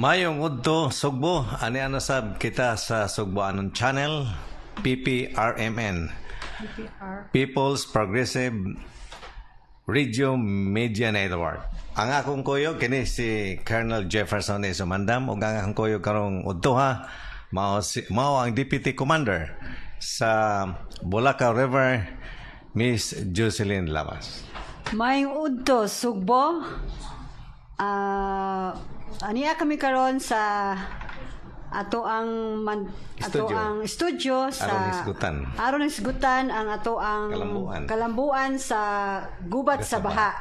Mayong udto, Sugbo, ani ana sab kita sa Sugboanon Channel, PPRMN, PPR. People's Progressive Radio Media Network. Ang akong kuyog kini si Colonel Jefferson A. Sumandam ug ang akong kuyog karong udtoha mao ang Deputy Commander sa Bulacao River, Miss Jocelyn Lamas. Mayong udto, Sugbo. Aniya kami karon sa ato ang man, ato Studio. Ang studio sa Aron hisgutan. Aron hisgutan ang ato ang Kalambuan. Kalambuan sa gubat sa baha.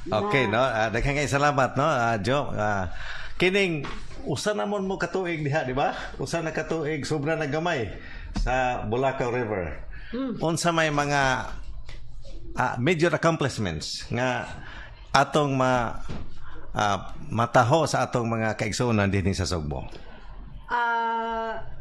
Okay, no? Daghang kay salamat, no? Jo. Kining usa na mo katuig diha, di ba? Usa na katuig, sobra na gamay sa Bulacao River. Unsa may mga major accomplishments nga atong mataho sa atong mga kaigsuonan dinhi sa Sugbo?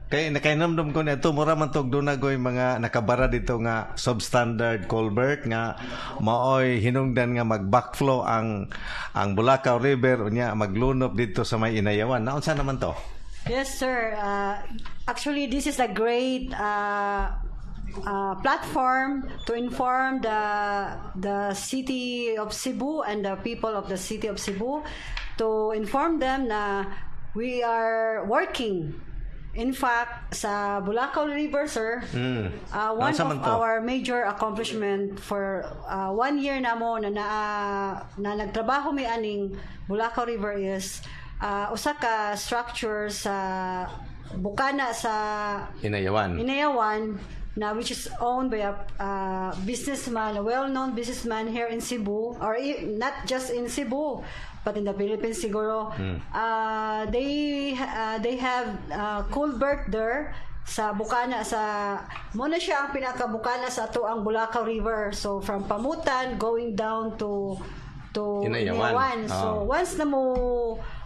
Kay nakahinumdum ko nito, mura man tog dunagoy mga nakabara dito nga substandard culvert nga maoy hinungdan nga mag backflow ang Bulacao River, unya maglunop dito sa may Inayawan. Naunsa naman to? Yes, sir. Actually, this is a great platform to inform the city of Cebu and the people of the city of Cebu, to inform them na we are working. In fact, sa Bulacao River, sir, one Naunsa of man to? Our major accomplishment for one year na mo na nagtrabaho mi aning Bulacao River is usa ka structure sa bukana sa Inayawan. Inayawan na which is owned by a businessman, a well-known businessman here in Cebu, or not just in Cebu, but in the Philippines siguro. They have culvert there sa bukana sa mo na siya ang pinakabukana sa ato ang Bulacao River. So from Pamutan going down to Inayawan. Inayawan. So once na mo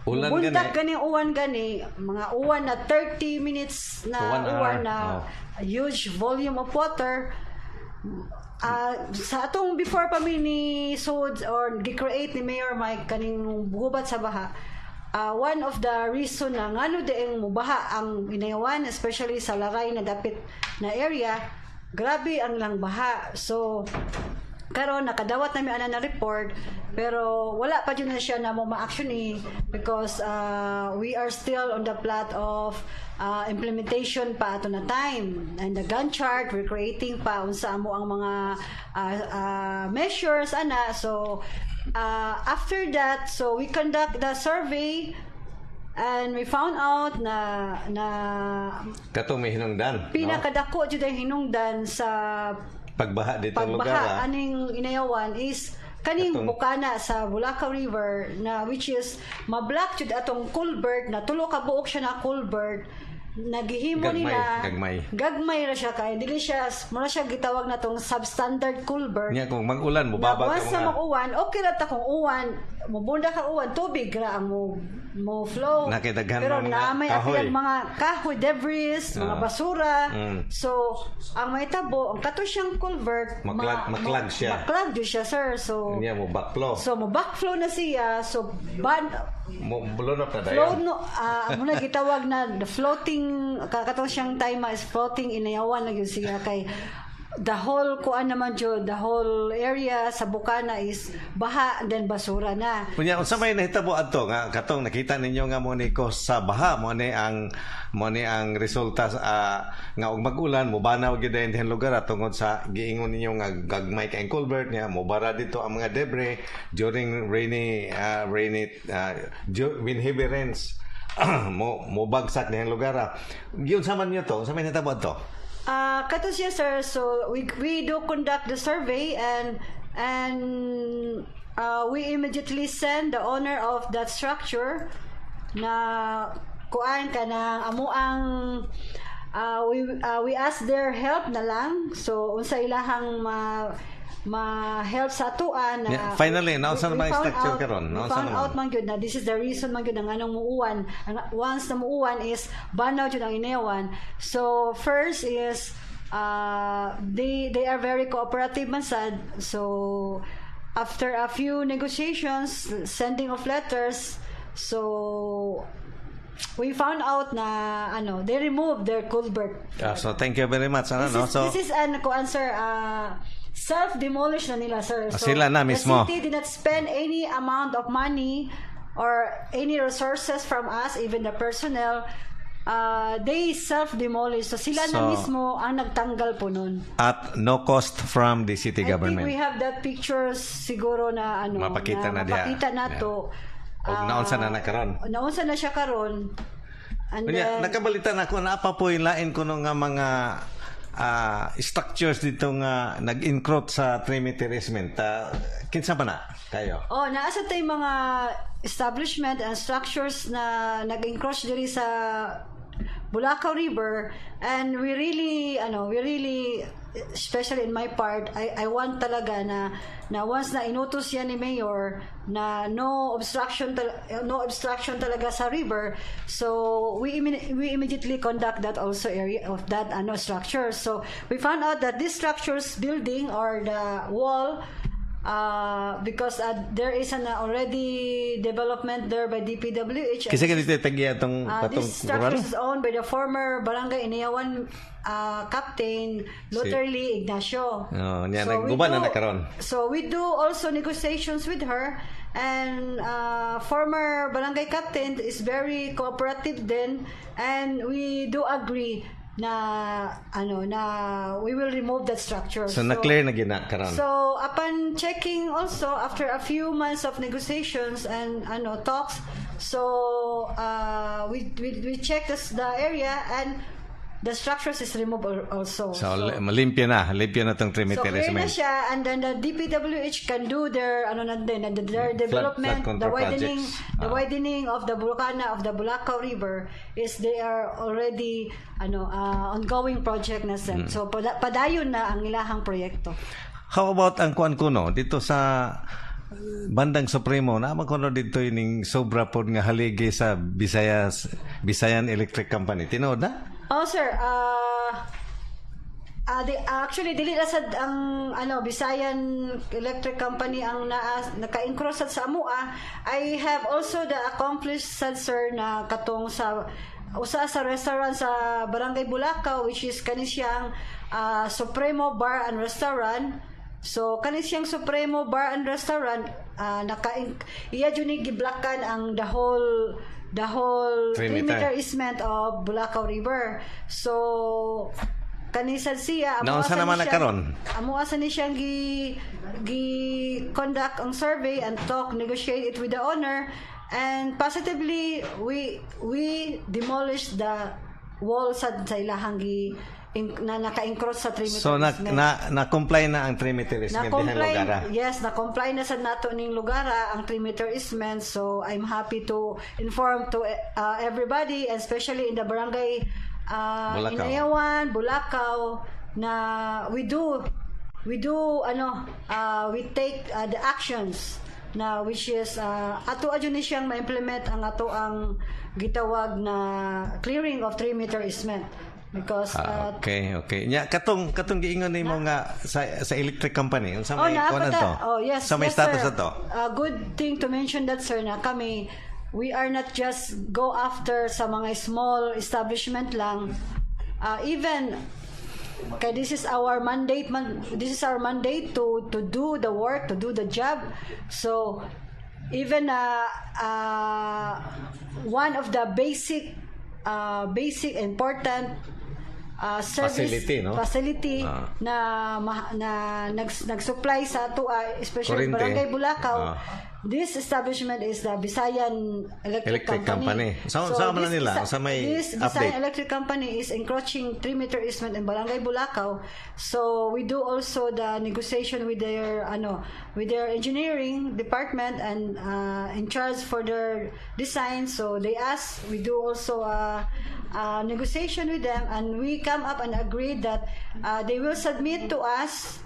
Ulan bundak gani. Gani uwan gani, mga uwan na 30 minutes na So, one hour. Uwan na huge volume of water, sa atong before pa mi ni sod or gi-create ni Mayor Mike kaning gubat sa baha, one of the reason na ngano dieng mubaha ang Inayawan, especially sa Laray na dapit na area, grabe ang lang baha. So karon nakadawat nami ana na report, pero wala pa jud na siya na mo ma-action ni because we are still on the plot of implementation pa ato na time and the Gantt chart we're creating pa unsa amo ang mga measures ana. So after that, so we conduct the survey and we found out na Katong may hinungdan, no? Pinakadako jud ang hinungdan sa pagbaha dito lugar. Pagbaha aning Inayawan is kaning bukana sa Bulacao River na which is ma-block jud atong culvert na tulo ka buok siya na culvert. Nagihimo Gagmay, nila gagmay. Gagmay ra siya kay dili siya, mura siya gitawag na tong substandard culvert Nya kung mag-ulan na mubaba once ka na mga mag-uwan, okay ra ta kung uwan, mubunda ka uwan, tubig ra ang mo flow. Nakidaghan Pero mga na may kahoy. apil mga kahoy, debris, mga basura. So, ang may tabo, ang kato siyang culvert, Ma-clog siya. Ma-clog jud siya, sir. So, Nya mo backflow. So mo backflow na siya. So, ban, Mo lunop na flow dayon. No, mo na gitawag na the floating, kato siyang time is floating Inayawan na gyud siya kay the whole kuan naman jud, the whole area sa Bukana is baha and then basura na. Unya, unsa may nahitabo adto nga katong nakita ninyo nga mo ni cause sa baha, mo ni ang resulta sa, nga og mag-ulan mobanaw gyud dayon dihan lugar tungod sa giingon ninyo nga gagmay kay culvert niya mobara dito ang mga debris during rainy, when heavy rains mo bagsak dihang lugar. Giunsa man niyo to? Unsa may nahitabo adto? Kato siya, sir, so we do conduct the survey and we immediately send the owner of that structure na kuan ka na amo ang we ask their help na lang, so unsa ilahang ma help sa atoa na Yeah, finally, naunsa naman ang we found structure karon? We Naunsa found naman? out man gyud na this is the reason man gyud ang anong muuwan. Once na muuwan is banaw jud ang Inayawan. So first is they are very cooperative man sad. So after a few negotiations, sending of letters, so We found out na ano, they removed their culvert. Ah, so thank you very much. Ano, This no? is, So this is an kuan, sir, self-demolish na nila, sir. Ah, sila na mismo. The city did not spend any amount of money or any resources from us, even the personnel. They self-demolish. So sila na mismo ang nagtanggal po nun. At no cost from the city I think government. We have that pictures siguro na ano Mapakita na diha. Mapakita na to. Og naunsa na na karon? Naunsa na siya karon. And Unya, then, nakabalita na ako naa pa poy lain kuno nga mga structures dito nga nag-encroach sa 3-meter easement. Kinsa pa na kayo? Oh, naa sa tay mga establishment and structures na nag-encroach diri sa Bulacao River, and we really ano, we really, especially in my part, I want talaga na once na inutos yan ni Mayor na no obstruction talaga sa river, so we immediately conduct that also area of that ano structure. So we found out that this structures building or the wall, because there is an already development there by DPWH. Kasi ganito tagya atong patong This structure is owned by the former Barangay Inayawan Captain Luther Lee Ignacio. Oh, niya, we nagguba na na karon. So we do also negotiations with her, and former barangay captain is very cooperative then, and we do agree na ano na we will remove that structure. So, na-clear na gina karon. So upon checking also after a few months of negotiations and ano talks, so we checked the area and the structures is removed also. So, limpyo na, limpyo na tong 3 So meter clear na easement. Siya, and then the DPWH can do their ano na din, their development, Flood the control widening, projects. The widening of the Bulcana of the Bulacao River is they are already ano ongoing project na sir. So padayon na ang ilahang proyekto. How about ang kuan kuno dito sa bandang Supremo na man kuno dito ining sobra pod nga haligi sa Visayas Visayan Electric Company? Tinuod na? Oh sir, actually dili na sad ang ano Visayan Electric Company ang naa naka-encroach sad sa amoa. I have also the accomplished sad, sir, na katong sa usa sa restaurant sa Barangay Bulacau, which is kani siyang Supremo Bar and Restaurant. So kani siyang Supremo Bar and Restaurant, naka iya jud ni giblakan ang the whole 3 3 meter. Meter easement of Bulacau River. So kanisad siya amo Naunsa asa ni naman na karon? Amo asa ni siyang gi conduct ang survey and talk, negotiate it with the owner, and positively we demolish the wall sa ilahang gi na naka-encroach sa 3 meter So na easement. na comply na ang 3 meter easement dihang Na-comply, lugar, ah. Yes, na-comply na sa nato ning lugar ang 3 meter easement. So I'm happy to inform to everybody, especially in the barangay Bulacau. Inayawan, Bulacau, na we do ano we take the actions na which is ato adyo ni siyang ma-implement ang ato ang gitawag na clearing of 3 meter easement because Ah, okay. Nya katong giingon nimo nga sa electric company, unsa Oh, may naa kuan pa to? Oh, yes. Sa may Yes, status sir. na to? Good thing to mention that, sir, na kami, we are not just go after sa mga small establishment lang. Even kay this is our mandate man, this is our mandate to do the work, to do the job. So even one of the basic important service Facility, no? Facility na na nag-supply sa ato, especially Kurente. Barangay Bulacau. Ah. This establishment is the Visayan Electric Electric Company. Company. Sa man this nila? Sa may this update? Visayan Electric Company is encroaching 3 meter easement in Barangay Bulacau. So we do also the negotiation with their ano with their engineering department and in charge for their design. So they ask, we do also a negotiation with them, and we come up and agree that they will submit to us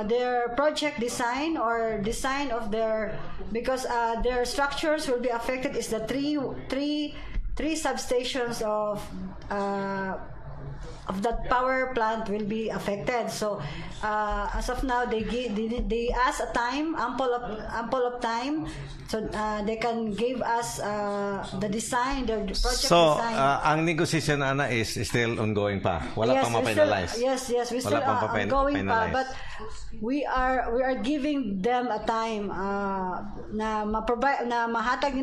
their project design or design of their, because their structures will be affected is the three substations of of that power plant will be affected. So as of now, they ask a time, ample of time, so they can give us the design, the project So, design. ang negotiation ana is still ongoing pa. Wala Yes, pang we still- ma-finalize. Yes, we Wala still pang ongoing pa, finalize. but we are giving them a time na ma-provide na mahatag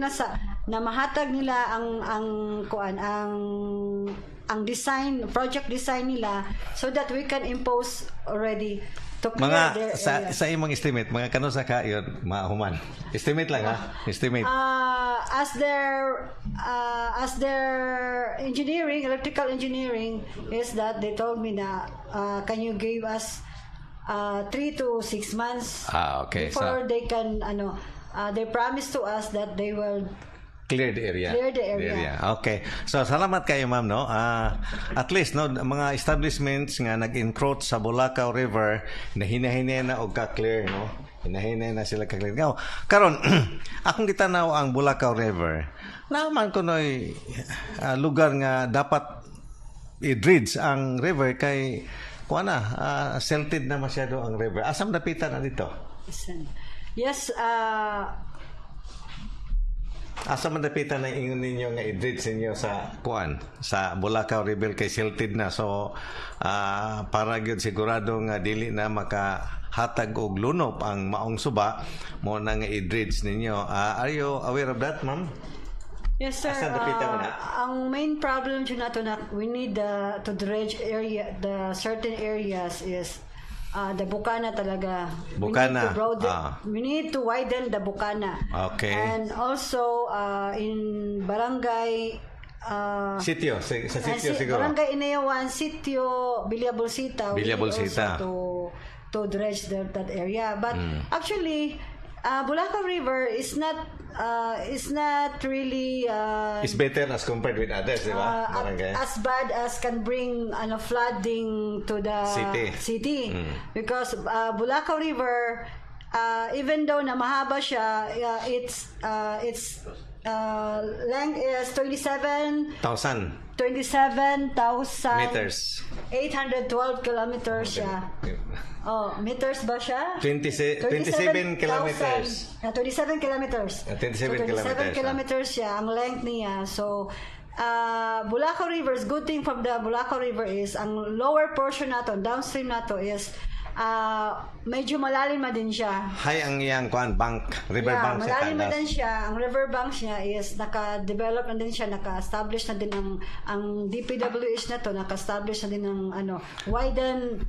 nila ang kuan ang design, project design nila so that we can impose already to clear Mga their sa area. Sa imong estimate, mga kanusa ka yun mahuman? Estimate lang ha. Estimate. As their engineering, electrical engineering is that they told me na can you give us 3 to 6 months before they can ano, they promised to us that they will clear the area. Clear the area. Okay. So salamat kayo, ma'am, no. At least, no, mga establishments nga nag-encroach sa Bulacao River na hinahinay na og ka-clear, no. Hinahinay na sila ka-clear. Now, karon akong gitanaw ang Bulacao River. Naman kunoy lugar nga dapat i-dredge ang river kay kuha na, silted na masyado ang river. Asam dapitan na dito? Yes. Asa man dapitan na ingon ninyo nga i-dredge ninyo sa kuan sa Bulacao River kay silted na, so para gyud sigurado nga dili na makahatag og lunop ang maong suba mo na nga i-dredge ninyo? Are you aware of that, ma'am? Yes, sir. Asa dapitan mo na? Ang main problem jud nato na we need to dredge area, the certain areas is the Bukana talaga. Bukana, We need to broaden, we need to widen the Bukana. And also in barangay Sitio, sa sitio siguro. Barangay Inayawan, Sitio Villa Bolsita. We Villa need also Bolsita. to dredge that area. But actually, Bulacao River is not really It's better as compared with others, di ba? Barangay. As bad as can bring ano flooding to the city. City. Because Bulacao River, even though na mahaba siya, its length is 27 Thousand 27,000 meters. 812 kilometers siya. Oh, meters ba siya? 20, 27 kilometers. 27 kilometers. 27 So, 27 kilometers, ah. kilometers siya, ang length niya. So, Bulacao River is good thing from the Bulacao River is ang lower portion nato, downstream nato is medyo malalim na din siya. Hay ang iyang kuan bank, river Yeah, bank sa malalim na taas. din siya. Ang river banks niya is naka-develop na din siya, naka-establish na din ang DPWH na to, naka-establish na din ang ano, widen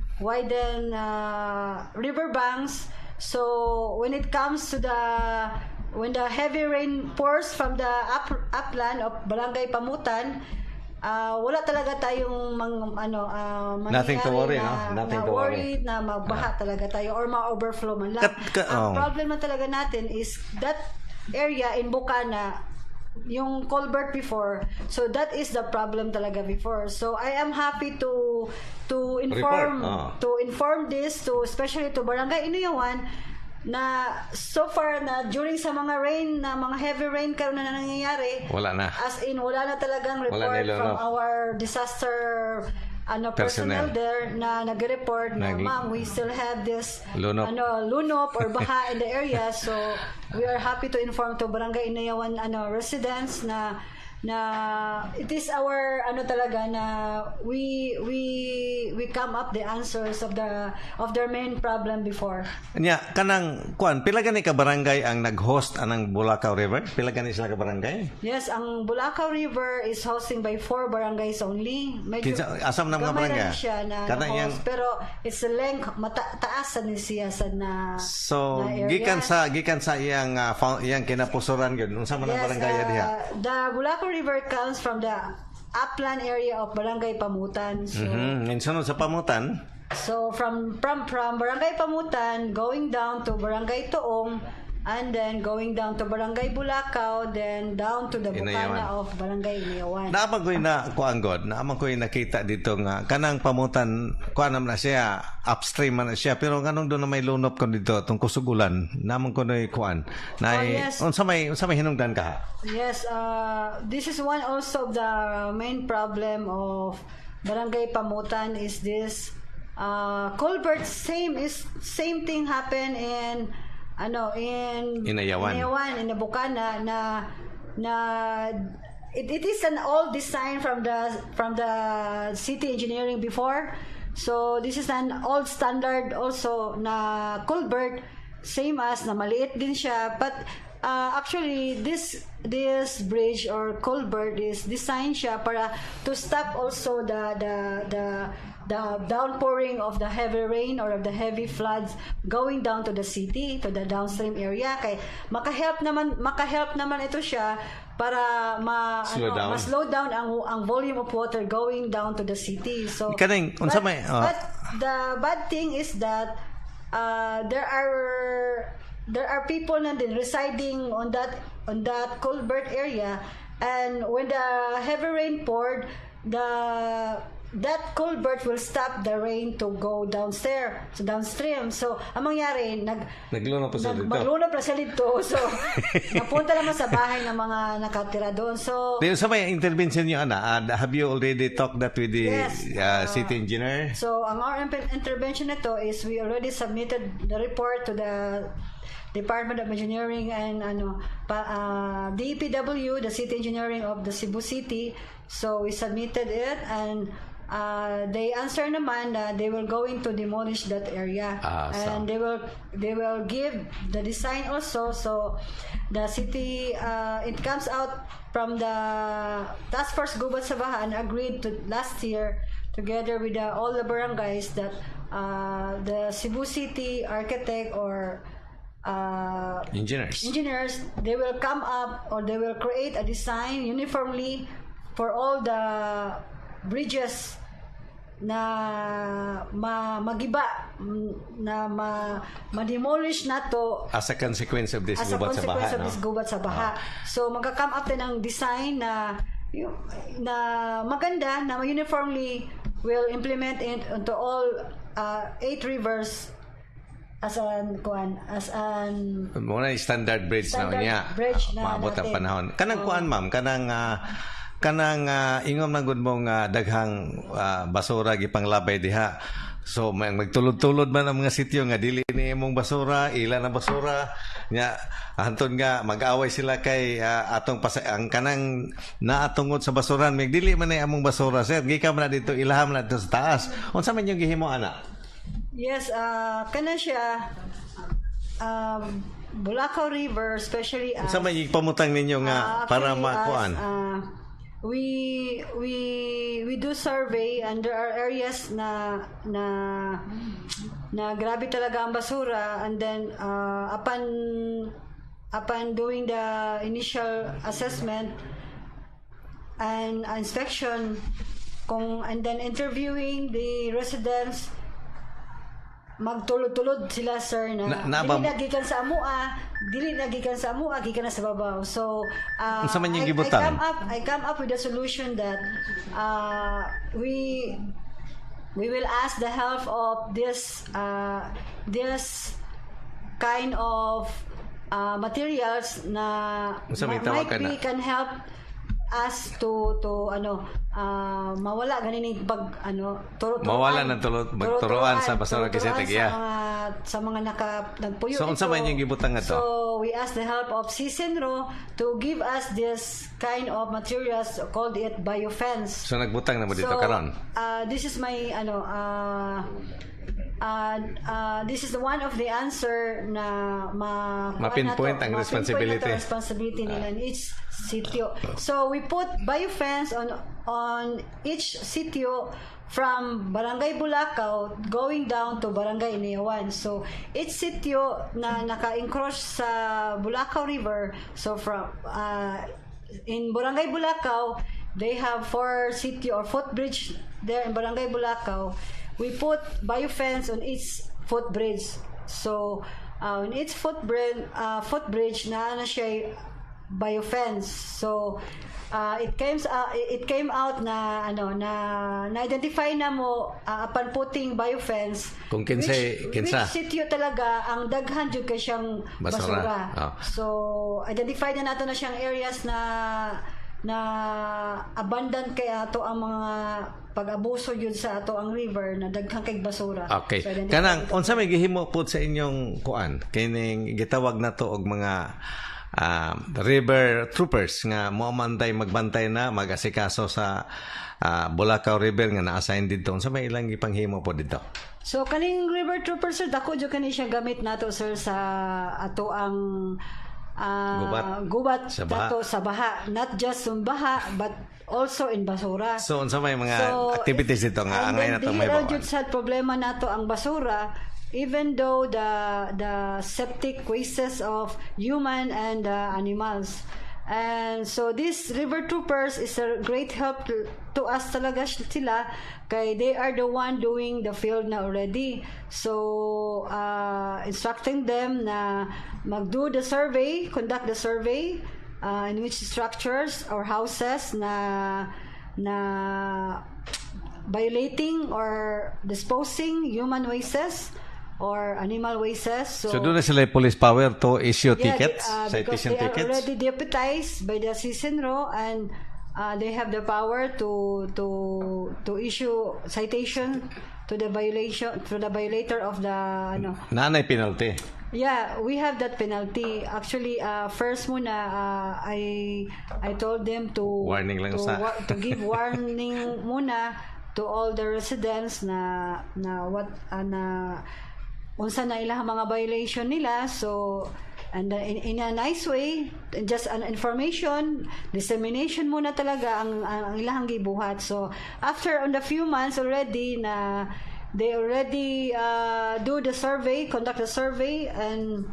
river banks. So when it comes to the when the heavy rain pours from the upland of Barangay Pamutan, wala talaga tayong ano Nothing to worry, mangyayari no? Nothing na to worry. Worried na magbaha talaga tayo or ma-overflow man lang. Ang problem na talaga natin is that area in Bukana, yung culvert before. So that is the problem talaga before. So I am happy to inform Report, oh. to inform this to especially to Barangay Inayawan na so far na during sa mga rain na mga heavy rain karon na nangyayari, Wala na. as in wala na talagang Wala report na ilunop. from our disaster ano Personnel. personnel there na nag-report na, "Ma'am, we still have this Lunop. ano lunop or baha in the area." So we are happy to inform to Barangay Inayawan ano residents na it is our ano talaga na we come up the answers of their main problem before. Nya kanang kuan, pila gani ka barangay ang nag-host anang Bulacao River? Pila gani sila ka barangay? Yes, ang Bulacao River is hosting by four barangays only. Medyo Kinsa asam na mga gamay barangay? lang siya na Kana na-host, pero it's a length taas sa ni siya sa na So na area. gikan sa iyang iyang kinapusoran gyud, unsa man ang barangay diha? The Bulacao River comes from the upland area of Barangay Pamutan. So, And sunod sa Pamutan, so from Barangay Pamutan going down to Barangay Toong and then going down to Barangay Bulacao, then down to the Inayawan. Bukana of Barangay Inayawan. Naa ko'y na kuan god, naa man ko'y nakita dito nga kanang Pamutan kuan naman na siya, upstream man na siya, pero nganong doon na may lunop ko dito tong kusugulan naman ko na kuan na Oh, yes. Unsa may hinungdan ka? Yes, this is one also of the main problem of Barangay Pamutan is this culvert. Same thing happen in ano, in Inayawan. Inayawan, in Bukana na it is an old design from the city engineering before. So this is an old standard also na culvert, same as na maliit din siya, but actually this bridge or culvert is designed siya para to stop also the downpouring of the heavy rain or of the heavy floods going down to the city, to the downstream area, kay makahelp naman ito siya para ma Slow ano, down. Ma-slow down ang volume of water going down to the city. So Kaning, unsa but, may, oh. but the bad thing is that there are people na din residing on that culvert area, and when the heavy rain poured, the that culvert will stop the rain to go downstairs, so downstream. So ang mangyari, nag Naglunok pa sila dito. Maglunok pa sila dito. So napunta naman sa bahay ng mga nakatira doon. So Di, sa may intervention niyo, ana, have you already talked that with the Yes. city engineer? So, ang our intervention nito is we already submitted the report to the Department of Engineering and ano pa, DPW, the city engineering of the Cebu City. So we submitted it and they answer naman na they will going to demolish that area and they will give the design also. So the city, it comes out from the Task Force Gubat sa Baha and agreed to last year together with all the barangays that the Cebu City architect or Engineers. Engineers, they will come up or they will create a design uniformly for all the bridges na magiba na ma-demolish na to As a consequence of this as a gubat sa baha, consequence of no? this gubat sa baha. So magka-come up din ng design na na maganda na uniformly will implement it into all eight rivers as an kuan, as an Mao na standard bridge standard na niya. Bridge na Maabot ang natin. Panahon. Kanang kuan, ma'am, kanang ingon man gud mong daghang basura gipanglabay diha. So may magtulod-tulod man ang mga sityo nga dili ni imong basura, ila na basura. Nya hantod nga mag-away sila kay atong ang kanang naatungod sa basuran, may dili man ni among basura, sir. Gikan man na dito, ilaham na dito sa taas. Unsa man yung gihimo ana? Yes, kana siya, Bulacau River, especially as Unsa man yung pamutang ninyo nga para actually, makuan? as, we do survey and there are areas na grabe talaga ang basura, and then upon doing the initial assessment and inspection kung and then interviewing the residents, magtulod-tulod sila, sir, na, dili na gikan sa amoa, dili na gikan sa amoa, gikan na sa babaw. So Unsa man yung I gibutang? come up with a solution that we will ask the help of this kind of materials na Unsa may tawag might ka na? be can help us to ano, mawala ganin pag ano turo Mawala ng magturuan sa basura kasi turuan tag-iya. sa mga naka nagpuyo So, unsa dito. man yung gibutang nga to? So we asked the help of CISENRO to give us this kind of materials, called it biofence. So nagbutang na mo dito So, karon? This is my ano, this is the one of the answer na ma Ma-pinpoint ang ma-pinpoint responsibility. nato responsibility nila in each sitio. So we put biofence on each sitio from Barangay Bulacau going down to Barangay Inayawan. So each sitio na naka-encroach sa Bulacau River, so from in Barangay Bulacau, they have four sitio or footbridge there in Barangay Bulacau. We put biofence on each footbridge. So, on each footbridge na siya biofence. So, it came out na ano na na-identify na mo upon putting biofence Kung which, kinsa. which sitio talaga ang daghan jud kay siyang Basura. basura. Ah. So, identify na nato na siyang areas na Na abundant kay ato ang mga pag-abuso yun sa ato ang river na daghan kay basura. Okay. So, identify Kanang unsa may gihimo pod sa inyong kuan kining gitawag nato og mga river troopers nga mo mantay magbantay na mag-asikaso sa Bulacao River nga na-assign didto? Unsa may ilang gipanghimo po didto? So kaning river trooper, sir, dako jud kani siya gamit nato, sir, sa ato ang Gubat. Gubat sa baha. Dato sa baha, not just sa baha but also in basura. So unsa may mga activities dito nga and angay then na to dili may ra bawaan? Jud sa problema nato ang basura, even though the septic wastes of human and animals. And so these river troopers is a great help to us talaga sila kay they are the one doing the field na already. So instructing them na magdo the survey, conduct the survey in which structures or houses na violating or disposing human wastes or animal wastes. So doon na sila police power to issue Yeah, tickets, because citation they are tickets. Already deputized by the CENRO and they have the power to issue citation to the violator of the ano. Naanay penalty. Yeah, we have that penalty. Actually, first muna, I told them to Warning lang to, usa. To give warning muna to all the residents na what na unsa na ilang mga violation nila. So and in a nice way, just an information dissemination muna talaga ang ilang gibuhat. So after on the few months already na they already do the survey, conduct the survey and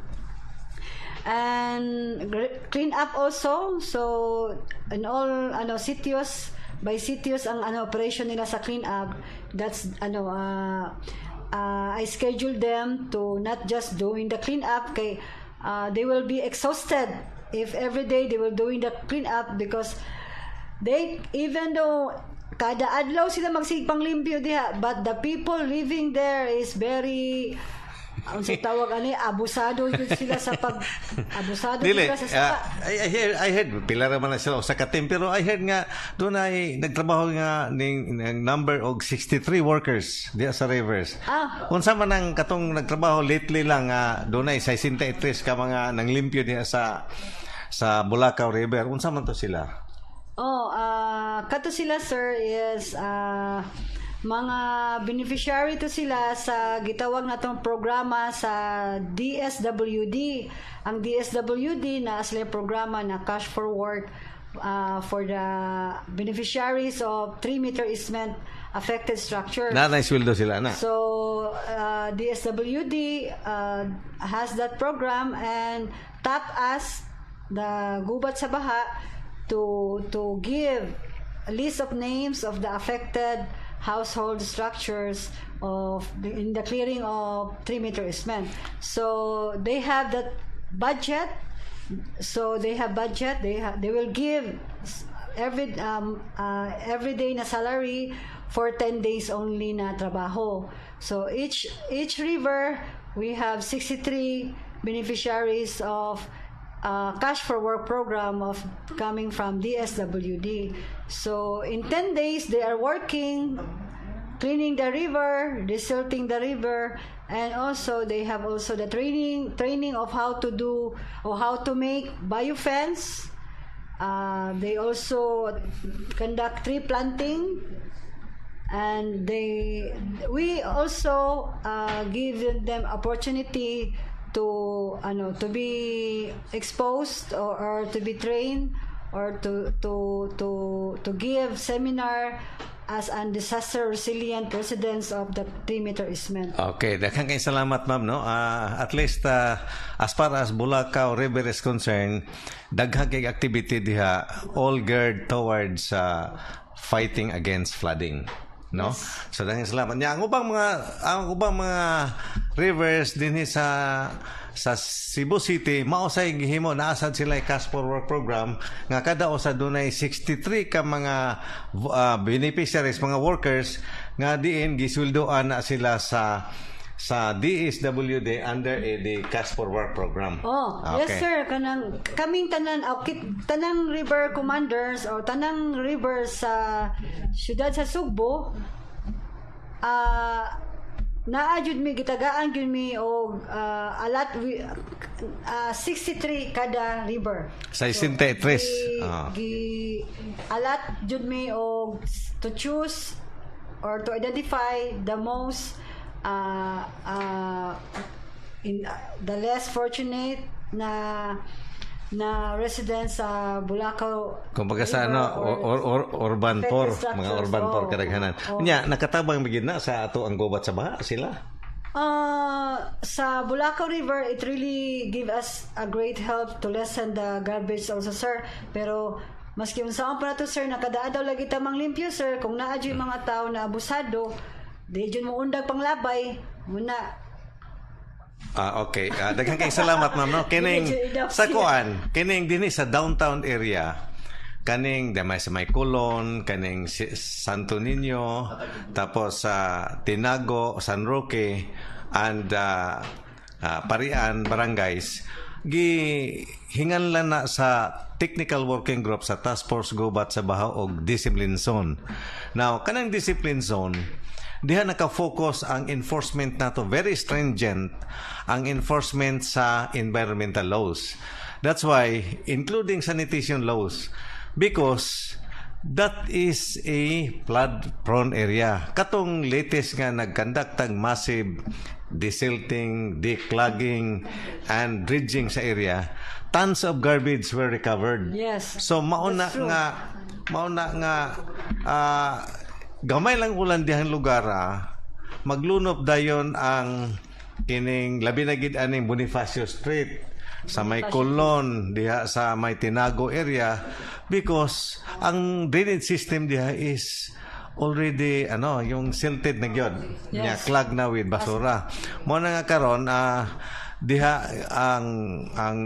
clean up also. So in all ano sitios by sitios ang ano operation nila sa clean up. That's ano I schedule them to not just doing the clean up kay they will be exhausted if every day they will doing the clean up, because they, even though kada adlaw sila magsigpang panglimpyo diha, but the people living there is very, ang sa tawag ani, abusado yun sila sa pag abusado Dili, sila sa sapa. I heard pila ra man na sila sa ka-team, pero I heard nga doon ay nagtrabaho nga ning number og 63 workers diya sa rivers. Unsa man ang katong nagtrabaho lately lang nga doon ay 63 ka mga nanglimpyo diya sa Bulacao River? Unsa man to sila? Oh, kato sila, sir, is mga beneficiary to sila sa gitawag natong programa sa DSWD. Ang DSWD na sila programa na cash for work for the beneficiaries of 3-meter easement affected structure. Naa sweldo sila na. So DSWD has that program and tap us, the Gubat sa Baha, to give a list of names of the affected household structures in the clearing of 3-meter easement. So they have that budget. So they have budget. They will give every day na salary for 10 days only na trabaho. So each river we have 63 beneficiaries of cash for work program of coming from DSWD. So in 10 days they are working, cleaning the river, desilting the river, and also they have also the training of how to do or how to make biofence. They also conduct tree planting, and they we also give them opportunity to ano to be exposed or to be trained or to give seminar as an disaster resilient residents of the 3-meter easement. Okay, daghang kay salamat, ma'am, no. At least as far as Bulacao River is concerned, daghang kay activity diha, all geared towards fighting against flooding, no? So daghang salamat. Nya ang ubang mga rivers dinhi sa Cebu City mao say gihimo, naa sad sila cash for work program nga kada usa dunay 63 ka mga beneficiaries, mga workers nga diin gisweldoan na sila sa Sa DSWD under the Cash for Work program. Oh, yes, sir, kanang kaming tanan tanang river commanders or tanang river sa syudad sa Sugbo, naa jud mi, gitagaan jud mi og alat 63 kada river. Sa 63. Gi, gi alat jud mi og to choose or to identify the most in the less fortunate na na residents sa Bulacau Kumbaga sa River ano, or or urban affected poor, mga structures. Urban poor kadaghanan. Nya, nakatabang bigid na sa ato ang gubat sa baha sila? Sa Bulacau River, it really give us a great help to lessen the garbage also, sir. Pero maski unsaon pa nato, sir, nakadaadaw lagi ta limpyo, sir. Kung naa jud mga tao na abusado, di jud mo undag panglabay, muna. Ah, okay. Ah, daghan kay salamat, ma'am, no. Kining sa kuan, kining dinhi sa downtown area, kaning damay sa may Colon, kaning si Santo Niño, tapos sa Tinago, San Roque and Parian barangays, gi hinganlan na sa technical working group sa Task Force Gubat sa Baha og discipline zone. Now, kanang discipline zone, diha naka-focus ang enforcement nato, very stringent ang enforcement sa environmental laws. That's why including sanitation laws, because that is a flood prone area. Katong latest nga nag-conduct ang massive desilting, declogging and dredging sa area, tons of garbage were recovered. So mauna That's true. Nga mauna nga gamay lang ulan dihang lugar, maglunop dayon ang kining labi na gid aning Bonifacio Street sa may Colon, diha sa may Tinago area, because ang drainage system diha is already ano, yung silted na gyud nya, clog na with basura. Mo na nga karon diha ang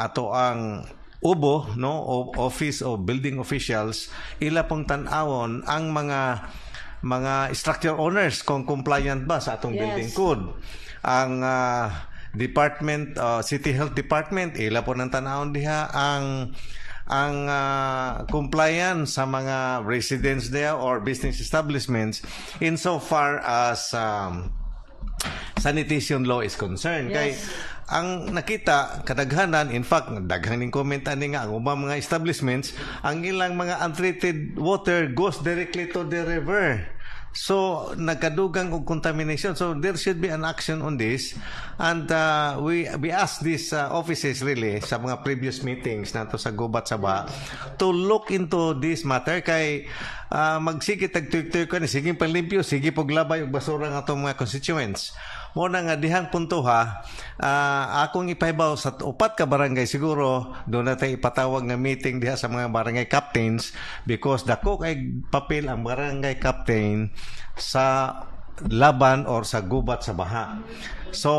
ato ang UBO, no, Office of Building Officials, ila pong tan-awon ang mga structure owners kung compliant ba sa atong building code. Ang department, City Health Department, ila po ng tan-awon diha ang compliance sa mga residents there or business establishments insofar as sanitation law is concerned. Kay ang nakita kadaghanan, in fact, daghang ning comment ani nga ang ubang mga establishments, ang ilang mga untreated water goes directly to the river. So nagkadugang og contamination. So there should be an action on this and we ask these offices really sa mga previous meetings nato sa Gubat sa Baha to look into this matter, kay magsige tag tuyok ni, sige panlimpyo, sige paglabay og basura ng atong mga constituents. Mo na nga dihang punto ha, akong ipahibaw sa upat ka barangay, siguro doon na tayo ipatawag nga meeting diha sa mga barangay captains, because dako kay papel ang barangay captain sa laban or sa gubat sa baha. So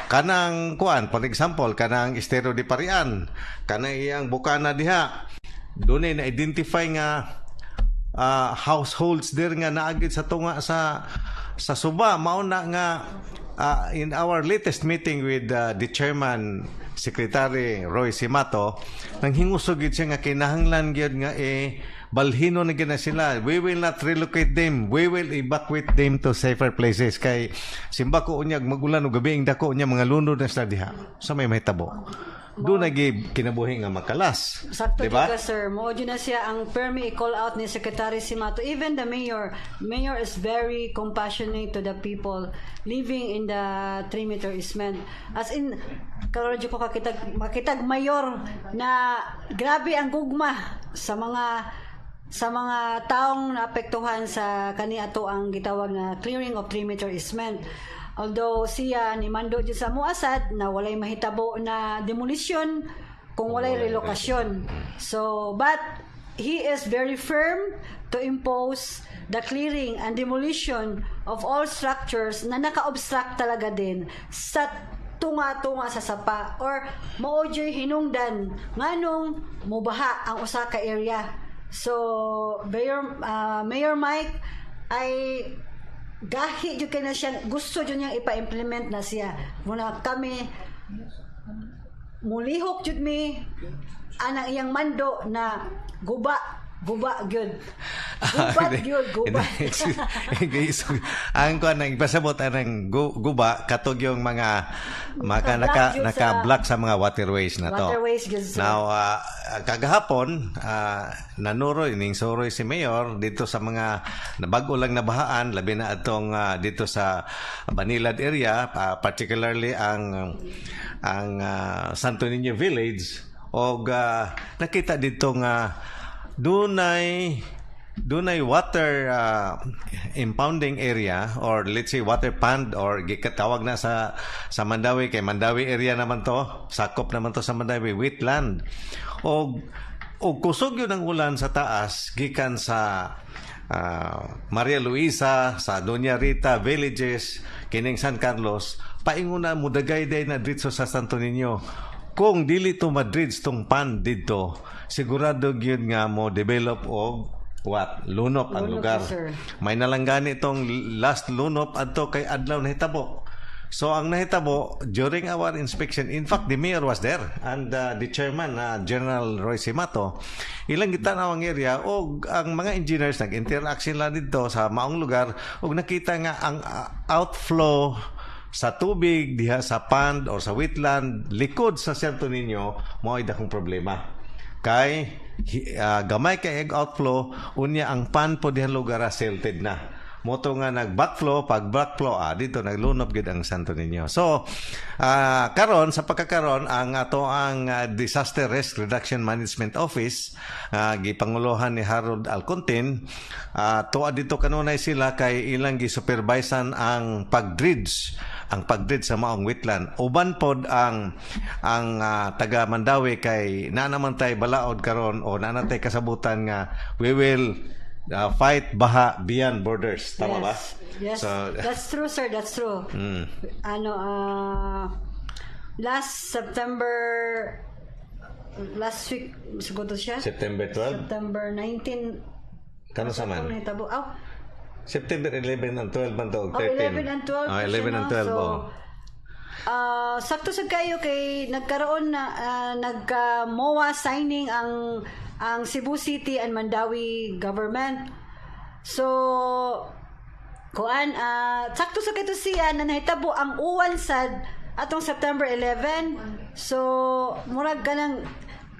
kanang kuan, for example, kanang Estero de Parian, kanang iyang bukana diha, doon na identify nga households there nga naagid sa tunga sa suba. Mao na nga in our latest meeting with the chairman, Secretary Roy Simato, nang hingusog gid siya nga kinahanglan gyud nga eh balhino na gyud na sila. We will not relocate them, we will evacuate them to safer places, kay simbako unyag magulan og gabi dako unya mga lunod na sila diha sa may mahitabo doon na kinabuhi nga makalas. Sakto. Diba? Ka, sir. Mao jud na siya ang permi i-call out ni Secretary Simato. Even the mayor. Mayor is very compassionate to the people living in the 3-meter easement. As in, karon jud ko kakitag makitag mayor na grabe ang gugma sa mga taong naapektuhan sa kani ato ang gitawag na clearing of 3-meter easement. Although siya ni mando jud sa muasad na walay mahitabo na demolition kung walay relokasyon. So, but he is very firm to impose the clearing and demolition of all structures na naka-obstruct talaga din sa tunga-tunga sa sapa or mao juy hinungdan nganong mubaha ang usa ka area. So, Mayor Mike ay Gahi jud kay na siya, gusto jud niyang ipa-implement na siya. Muna kami mulihok jud mi anang iyang mando na guba, guba gyud, gubat gyud, guba. Ang kuan nang ipasabot anang guba katog yung mga naka Naka-block yun sa naka-block sa mga waterways na to. Waterways gyud, sir. Now, kagahapon, nanuroy ning suroy si Mayor dito sa mga bago lang nabahaan, labi na atong dito sa Banilad area, particularly ang Santo Niño Village, og nakita dito nga dunay water impounding area or, let's say, water pond or gikatawag na sa Mandaue kay Mandaue area naman to, sakop naman to sa Mandaue, wetland, og kusog yun ang ulan sa taas gikan sa Maria Luisa, sa Doña Rita villages, kining San Carlos, paingon na mudagay day na dritso sa Santo Niño. Kung dili to ma-dredge tong pond didto, sigurado gyud nga mo develop og what, lunop ang Lunop, lugar. Sir. May nalanggani itong last lunop adto kay adlaw nahitabo. So ang nahitabo during our inspection, in fact, the mayor was there and the chairman, General Roy Simato, ilang gitanaw ang area og ang mga engineers nag-interact sila dito sa maong lugar og nakita nga ang outflow sa tubig diha sa pond or sa wetland likod sa Santo Niño mao ay dakong problema kay gamay kay og outflow. Unya ang pond po diha lugar silted na, mao to nga nag backflow. Pag backflow, dito naglunop gid ang Santo Niño. So karon, sa pagkakaron, ang ato ang Disaster Risk Reduction Management Office, gipanguluhan ni Harold Alcontin, tuwa dito kanunay sila kay ilang gisupervisan ang pag-dredge sa maong wetland. Uban pod ang taga Mandaue kay naa naman tay balaod karon o naa na tay kasabutan nga we will fight baha beyond borders. Tama ba? Yes. So, that's true, sir. That's true. Ano, last September, last week, siguro siya? September 12? September 19. Kano sa man? Kung nahitabo. Oh, September 11 and 12 man to, oh, 13. 11 and 12 Oh, po siya, 11 and no? 12. So, Oh. Sakto sa kayo kay nagkaroon na nagka MOA signing ang Cebu City and Mandaue government. So kuan, sakto sa kito siya na nahitabo ang uwan sad atong September 11. So murag kanang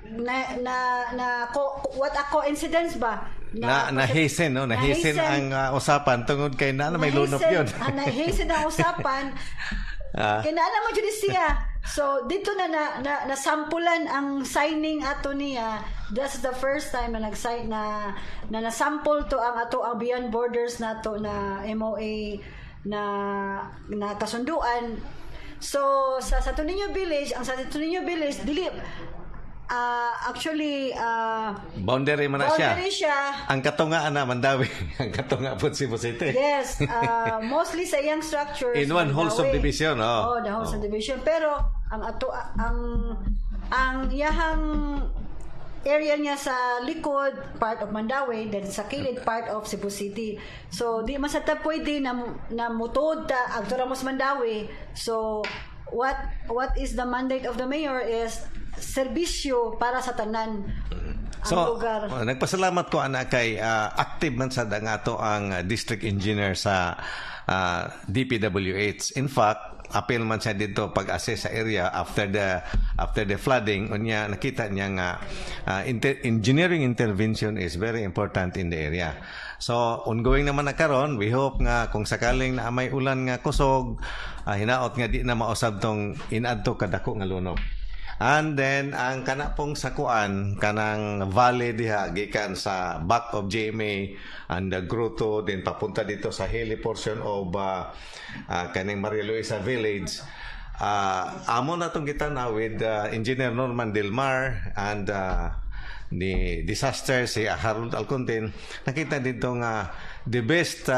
na na, na ko, what a coincidence ba? Na na-hasten, no? Na-hasten ang usapan tungod kay na may lunop yun. Na-hasten ang usapan. Kaya naa mo jud siya. So dito na nasampulan ang signing ato niya. That's the first time na nag-sign na na nasample to ang ato ang Beyond Borders nato na MOA na na kasunduan. So sa Santo Niño Village, ang sa Santo Niño Village dili actually Boundary man na siya. Boundary siya. Ang katunga na Mandaue, ang katunga po Cebu City. Yes, mostly sa iyang structures. In one whole Mandaue. Subdivision, oh. Oh, the whole subdivision. Pero ang ato ang iyahang area niya sa likod, part of Mandaue, then sa kilid, part of Cebu City. So di man sa ta pwede na na mutuod ta adto ra mo sa Mandaue. So what is the mandate of the mayor is serbisyo para sa tanan ang So, lugar. Oh, nagpasalamat ko ana kay active man sad ang ato ang district engineer sa DPWH. In fact, apil man siya dito pag-assess sa area after the flooding. Unya nakita niya nga engineering intervention is very important in the area. So, ongoing naman na karon, we hope nga kung sakaling na may ulan nga kusog, hinaot nga di na mausab tong inadto kadako nga lunop. And then ang kana pong sakuan kanang valley diha gikan sa back of GMA and the grotto, then papunta dito sa hilly portion of kaning Maria Luisa Village. Amo na tong gitan with Engineer Norman Del Mar and ni disaster si Harold Alcontin. Nakita dito nga the best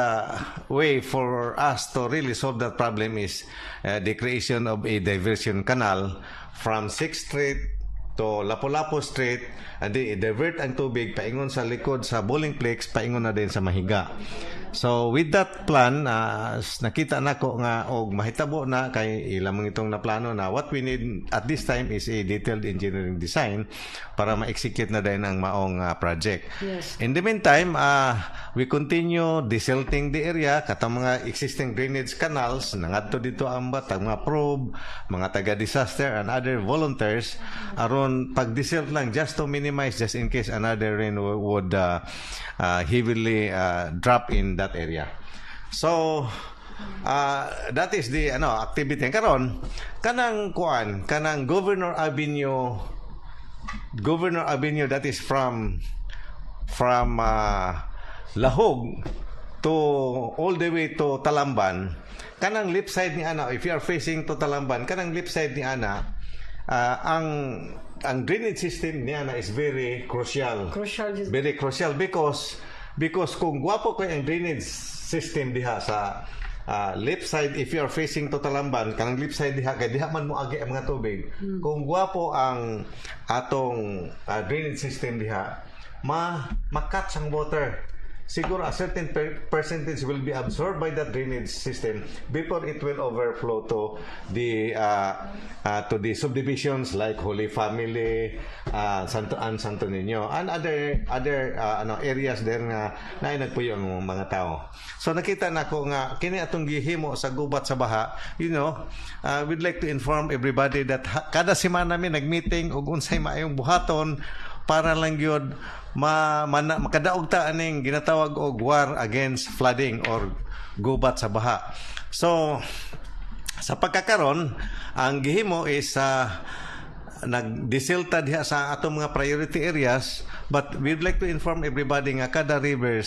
way for us to really solve that problem is the creation of a diversion canal from 6th Street to Lapu-Lapu Street and then i-divert ang tubig paingon sa likod sa Bowlingplex, paingon na din sa Mahiga. So with that plan, nakita nako nga og mahitabo na kay ilang itong naplano na what we need at this time is a detailed engineering design para ma-execute na din ang maong project. In the meantime, we continue desilting the area katong mga existing drainage canals. Nangadto dito ang batag mga probe, mga taga disaster and other volunteers aron pag desilt lang, just to minimize, just in case another rain would heavily drop in that area. So that is the ano activity karon, kanang kuan, kanang Governor Avenue, that is from Lahug to all the way to Talamban. Kanang left side ni ana, if you are facing to Talamban, kanang left side ni ana, ang drainage system ni ana is very crucial. Crucial. Very crucial because kung gwapo kay ang drainage system diha sa left side, if you are facing to Talamban, kanang left side diha, kay diha man mo agi ang mga tubig. Kung gwapo ang atong drainage system diha, ma ma-catch ang water. Siguro a certain percentage will be absorbed by that drainage system before it will overflow to the subdivisions like Holy Family, Santo and Santo Niño and other ano areas there nga naay nagpuyo ang mga tao. So nakita nako nga kini atong gihimo sa gubat sa baha, we'd like to inform everybody that kada semana mi nag-meeting og unsay maayong buhaton para lang gyud makadaog ta aning ginatawag og war against flooding or gubat sa baha. So sa pagkakaron, ang gihimo is nagdisilta diha sa atong mga priority areas, but we'd like to inform everybody nga kada river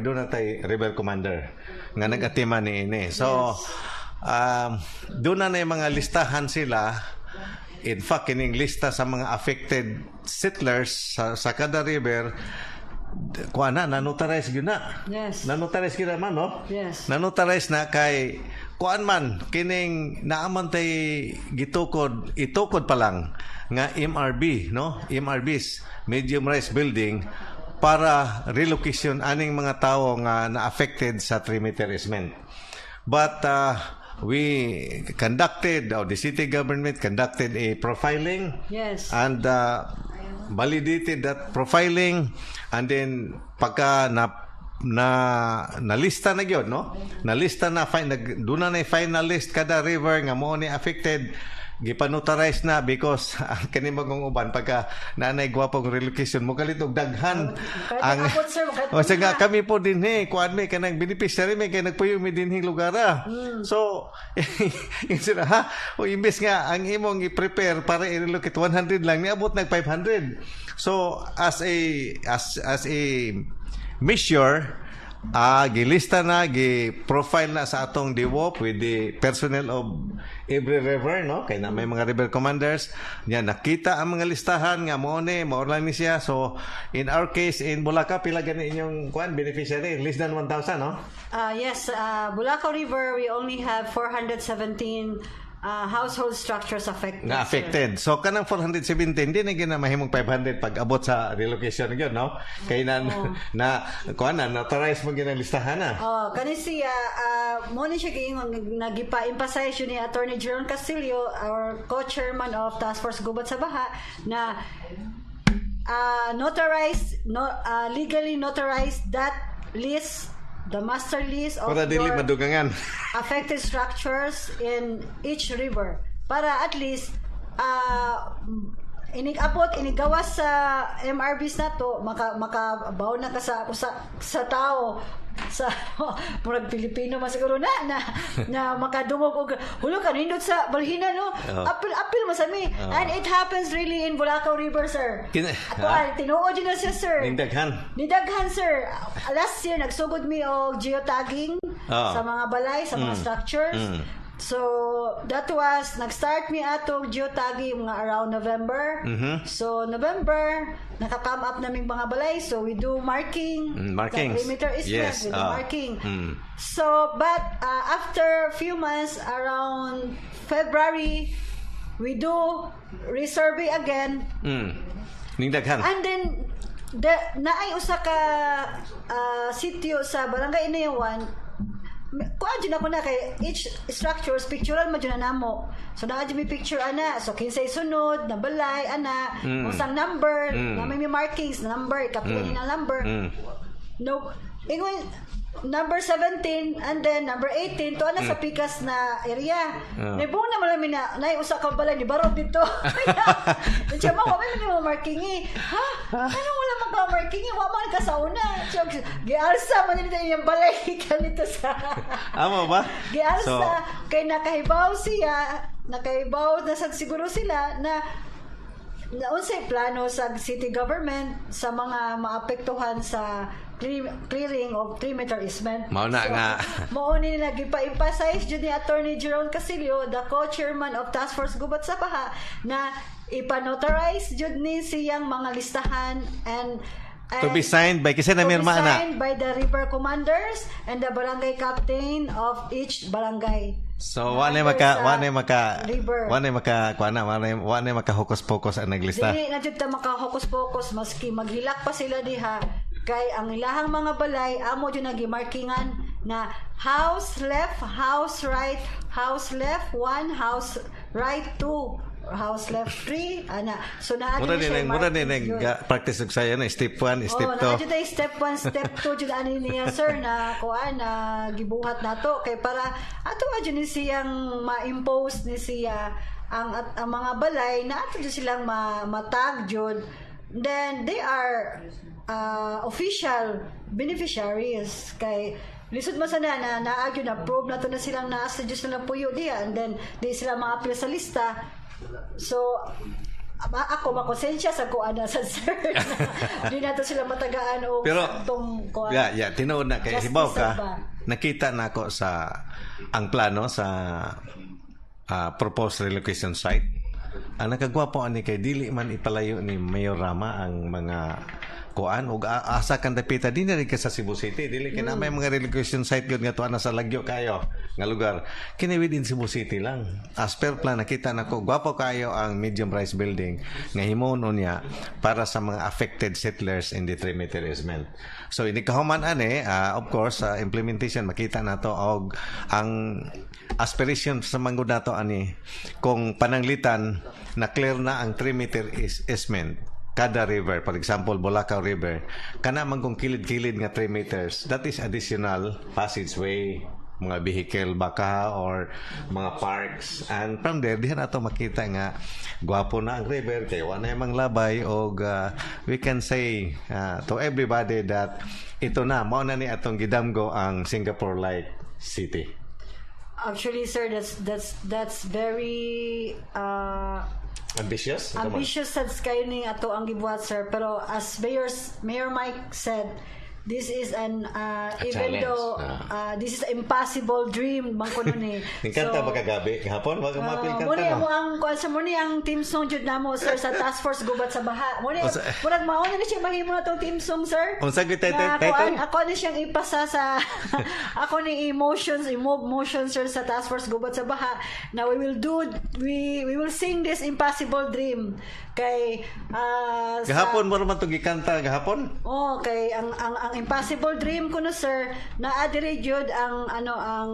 duna tay river commander nga nag-atiman ni ini. So duna na yung mga listahan sila. In fact, kining lista sa mga affected settlers sa kada river, kuha na, nanotarize gyud na. Nanotarize gyud man, no? Yes. Nanotarize na kay kuan man kining naaman tay gitukod, itukod pa lang nga MRB, no? MRBs, medium rise building, para relocation aning mga tao nga na-affected sa 3 meter easement. But we conducted, or the city government conducted a profiling and validated that profiling, and then pagka na nalista na gyud, no, nalista na, duna na final list kada river nga mo ni affected, gipanotarize na because ang kani magong uban, pagka naanay gwapong relocation, mo kalit og daghan. Kahit ang abot, sir, kahit o nga kami po dinhi, kuan mi, kanang beneficiary mi kay nagpuyo mi dinhi lugar ah. So yung sila ha, o imbes nga ang imong i-prepare para i-relocate 100 lang, niabot nag 500. So as a measure, gilista na, gi-profile na sa atong DWOP with the personnel of every river, no? Kay na may mga river commanders. Yan, nakita ang mga listahan nga mo ni, mao lang ni siya. So, in our case, in Bulacau, pila gani inyong kuan beneficiary? Less than 1,000, no? Yes, Bulacau River, we only have 417 household structures affected, nga sir. Affected. So kanang 417, di na gina mahimong 500 pag abot sa relocation gyud, no? Kay na kuan na, notarize mo gyud ang listahan na. Oh, kani siya, mo ni siya giingon nagipa-emphasize yun ni Attorney Jerome Castillo, our co-chairman of Task Force Gubat sa Baha, na notarize no, legally notarize that list, the master list of Para dili your madugangan. Affected structures in each river para at least inig-abot, inigawas sa MRBs na to, maka na ka sa tao, sa murag Pilipino man siguro na makadungog og hulo ka nindot sa balhina, no? Oo. Apil apil man sa mi, and it happens really in Bulacau River, sir. Ako ay tinuod yun na siya, sir. Nindaghan. Nidaghan, sir. Last year nagsugod mi og geotagging sa mga balay, sa mga structures. So, that was, nag-start mi atong geotagging mga around November. So, November, naka-come up naming mga balay. So, we do marking. Markings. The perimeter is we do marking. So, but after few months, around February, we do resurvey again. Nindaghan. And then, Naay usa ka sitio sa Barangay Inayawan, kuan jud ako na kay each structures pictural man jud na namo. So naa jud may picture ana. So kinsay sunod na balay ana, unsang number, na may markings na number, kapila ni na number. No, ingon number 17 and then number 18 to ana sa pikas na area. Nibong na malami na nay usa ka balay ni barog dito. Siya mo kami may mo marking eh. Ha? Ano wala man ka marking eh? Wa man ka sa una. Siya gialsa man nila iyang balay kanito sa Amo ba? Gialsa So, kay nakahibaw siya, nakahibaw na sad siguro sila na na unsay plano sa city government sa mga maapektuhan sa clearing of 3-meter easement. Mao na nga. Mao ni nila gipa-emphasize jud ni Attorney Jerome Casillo, the co-chairman of Task Force Gubat sa Baha, na ipa-notarize jud ni siyang mga listahan and To be signed by kasi na to be mirma na. Signed by the river commanders and the barangay captain of each barangay. So wa na maka Sa wa na maka river. wa na maka kuan na wa na maka hocus pocus ang naglista. Dili na jud ta maka hocus pocus maski maghilak pa sila diha kay ang ilahang mga balay amo jud nagi-markingan na house left, house right, house left 1, house right 2, house left 3 ana. So naa Mura jud din siya ang mura din ang markings yun. Practice og sayo na step 1, step Oh, 2. naa jud ay step 1, step 2 jud ani niya, sir, na kuan na gibuhat nato kay para ato jud ni siyang ma-impose ni siya ang at, ang mga balay na ato jud silang matag jud, then they are official beneficiaries kay lisod man sana na naa gyud na prove nato na silang naa sa jud silang puyo diha and then di sila ma-appear sa lista. So ako makonsensya sa kuan na sa sir. Di nato sila matagaan og Pero saktong kuan. Yeah, tinuod na kay Justice hibaw ka. ba? Nakita na ako sa ang plano sa proposed relocation site. Ang nakagwapo ani kay dili man ipalayo ni Mayor Rama ang mga kuan ug asa kan dapita din na rin ka sa Cebu City, dili kay na may mga relocation site gyud nga tuwa na sa lagyo kayo nga lugar. Kini within Cebu City lang. As per plan, nakita nako, gwapo kayo ang medium rise building nga himuon niya para sa mga affected settlers in the 3-meter easement. So ini kahuman ani, of course, sa implementation makita nato og ang aspiration sa manggod nato ani kung pananglitan na clear na ang 3 meter is easement kada river. For example, Bulacau River, kana man kung kilid-kilid nga 3 meters, that is additional passageway, mga vehicle baka or mga parks, and from there dihan ato makita nga gwapo na ang river kay wa na yung mga labay og we can say to everybody that ito na, mao na ni atong gidamgo ang Singapore like city. Actually, sir, that's very Ambitious. Ambitious sad kayo ni ato ang gibuhat, sir, pero as Mayor Mike said, this is an A even challenge. though this is impossible dream man kuno ni. Kanta ba kagabi? Gahapon ba mapil kanta Mo ni no? mo ang kuan sa mo ni ang theme song jud namo, sir, sa Task Force Gubat sa Baha. Mo ni murag mao na ni siya mahimo na tong theme song, sir. Unsa gyud title? Na, Title? kuan, ako ni siyang ipasa sa ako ni emotions, i-move motion, sir, sa Task Force Gubat sa Baha na we will do we will sing this impossible dream kay Gahapon mo naman itong gikanta gahapon? Oh, kay ang impossible dream ko no, sir, na adiri jud ang ano, ang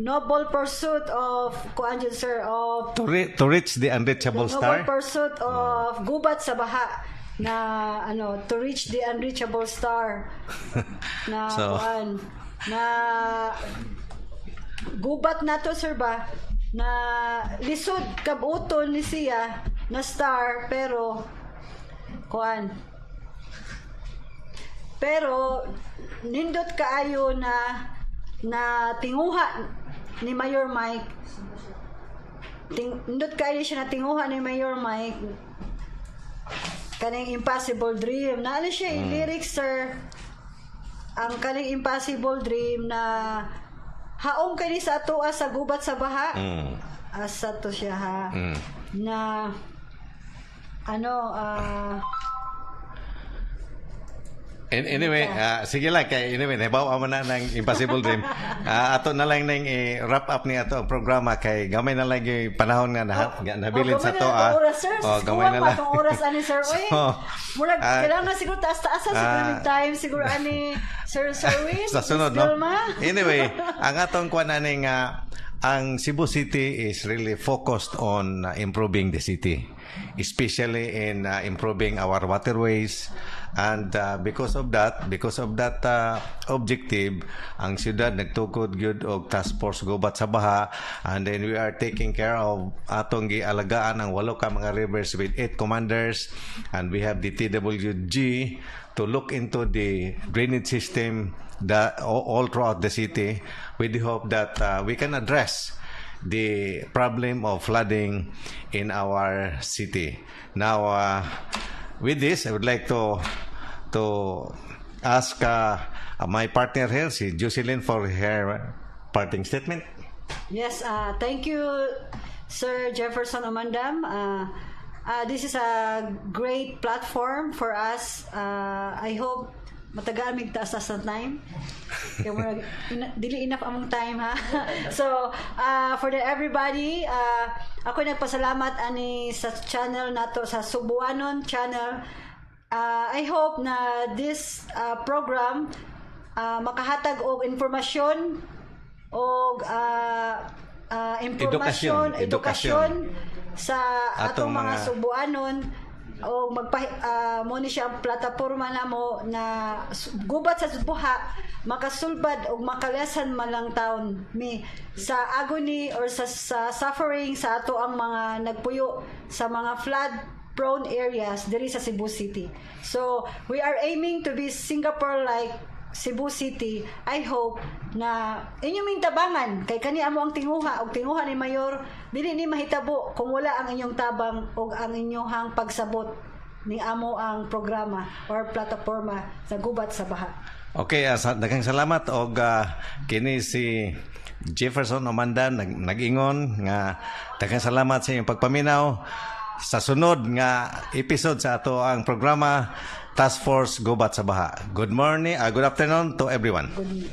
noble pursuit of kuan jud, sir, of To reach the unreachable the star. Noble pursuit of gubat sa baha na ano, to reach the unreachable star na kuan na gubat na to, sir, ba na lisod kabuton ni siya na star, pero kuan pero nindot kaayo na na tinguha ni Mayor Mike, nindot kaayo siya na tinguha ni Mayor Mike kaning impossible dream na ano siya mm. lyrics, sir, ang kaning impossible dream na haong kani sa atoa sa gubat sa baha. Asa to siya ha na ano. And anyway, sige lang kay anyway, nahibaw man na ng impossible dream. Ato na lang nang i-wrap up ni ato ang programa kay gamay na lang yung panahon nga nabilin Oh, sa gamay to. na lang oras, sir. Oh, gamay na lang. Atong oras ani, sir. Oy. So, murag kailangan siguro taas-taasan siguro yung time siguro ani Sir Sherwin. Sa sunod, Miss no? Vilma. Anyway, ang atong kuan ani nga ang Cebu City is really focused on improving the city, especially in improving our waterways, and because of that objective, ang syudad nagtukod gyud og task force gubat sa baha, and then we are taking care of atong gialagaan ang walo ka mga rivers with eight commanders, and we have the TWG to look into the drainage system that all throughout the city with the hope that we can address the problem of flooding in our city. Now, with this, I would like to ask my partner here, si Jocelyn, for her parting statement. Yes, thank you, Sir Jefferson Omandam. This is a great platform for us. I hope matagaan mig taas sa time. Kaya murag, dili enough among time ha. So, for the everybody, ako nagpasalamat ani sa channel nato, sa Subuanon channel. I hope na this program makahatag og informasyon og impormasyon, Edukasyon, edukasyon sa atong atong mga Subuanon o magpa mo ni siya ang plataporma namo na gubat sa buha makasulbad og makalesan man lang taon mi sa agony or sa suffering sa ato ang mga nagpuyo sa mga flood prone areas diri sa Cebu City. So we are aiming to be Singapore like Cebu City. I hope na inyo ming tabangan kay kani amo ang tinguha og tinguha ni Mayor. Dili ni mahitabo kung wala ang inyong tabang og ang inyong pagsabot ni amo ang programa or plataporma sa gubat sa baha. Okay, daghang salamat og kini si Jefferson Omandan nag-ingon nga daghang salamat sa inyong pagpaminaw sa sunod nga episode sa ato ang programa Task Force Gubat sa Baha. Good morning, good afternoon to everyone. Good.